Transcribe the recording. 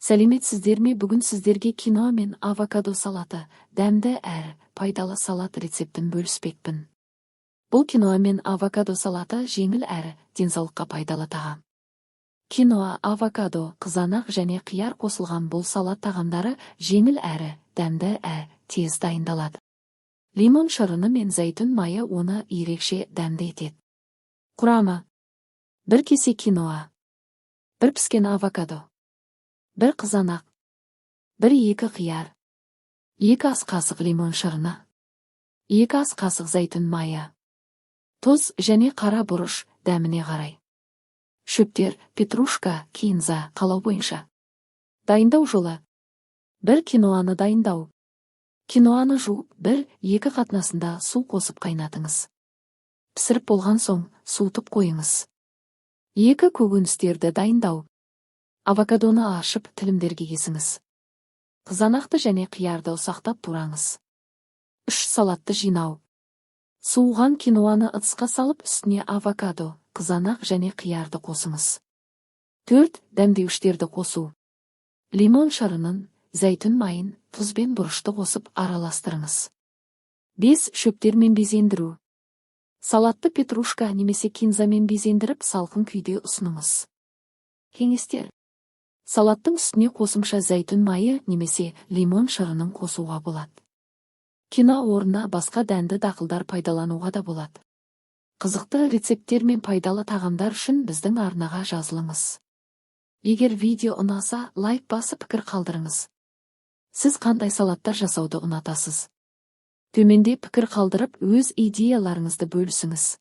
Сәлеметсіздер ме? Бүгін сіздерге киноа мен авокадо салаты, дәмді әрі пайдалы салат рецептін бөліспекпін. Бұл киноа мен авокадо салаты жеңіл әрі денсаулыққа пайдалы тағам. Киноа, авокадо, қызанақ және қияр қосылған бұл салат тағамдары жеңіл әрі дәмді әрі тез дайындалады. Лимон шырыны мен зәйтүн майы оны ерекше дәмді етеді. Құрамы: 1 кесе киноа, 1 піскен авокадо, 1 қызанақ, 1-2 қияр, 2 ас қасық лимон шырыны, 2 ас қасық зәйтүн майы, тұз және қара бұрыш дәміне қарай. Шөптер, петрушка, кинза қалау бойынша. Дайындау жолы. 1 киноаны дайындау. Киноаны жуып, 1-2 қатынасында су қосып қайнатыңыз. Пісіріп болған соң суытып қойыңыз. 2 көкөністерді дайындау. Авокадоны ашып, тілімдерге кесіңіз. Қызанақты және қиярды ұсақтап тураңыз. 3 салатты жинау. Суыған киноаны ыдысқа салып, үстіне авокадо, қызанақ және қиярды қосыңыз. 4 дәмдеуіштерді қосу. Лимон шырынын, зәйтүн майын, тұз бен бұрышты қосып араластырыңыз. 5 шөптермен безендіру. Салатты петрушка немесе кинзамен безендіріп, салқын күйде ұсыныңыз. Кеңестер. Салаттың үстіне қосымша зәйтүн майы немесе лимон шырынын қосуға болады. Киноа орнына басқа дәнді дақылдар пайдалануға да болады. Қызықты рецепттер мен пайдалы тағамдар үшін біздің арнаға жазылыңыз. Егер видео ұнаса, лайк басып, пікір қалдырыңыз. Сіз қандай салаттар жасауды ұнатасыз? Төменде пікір қалдырып, өз идеяларыңызды бөлісіңіз.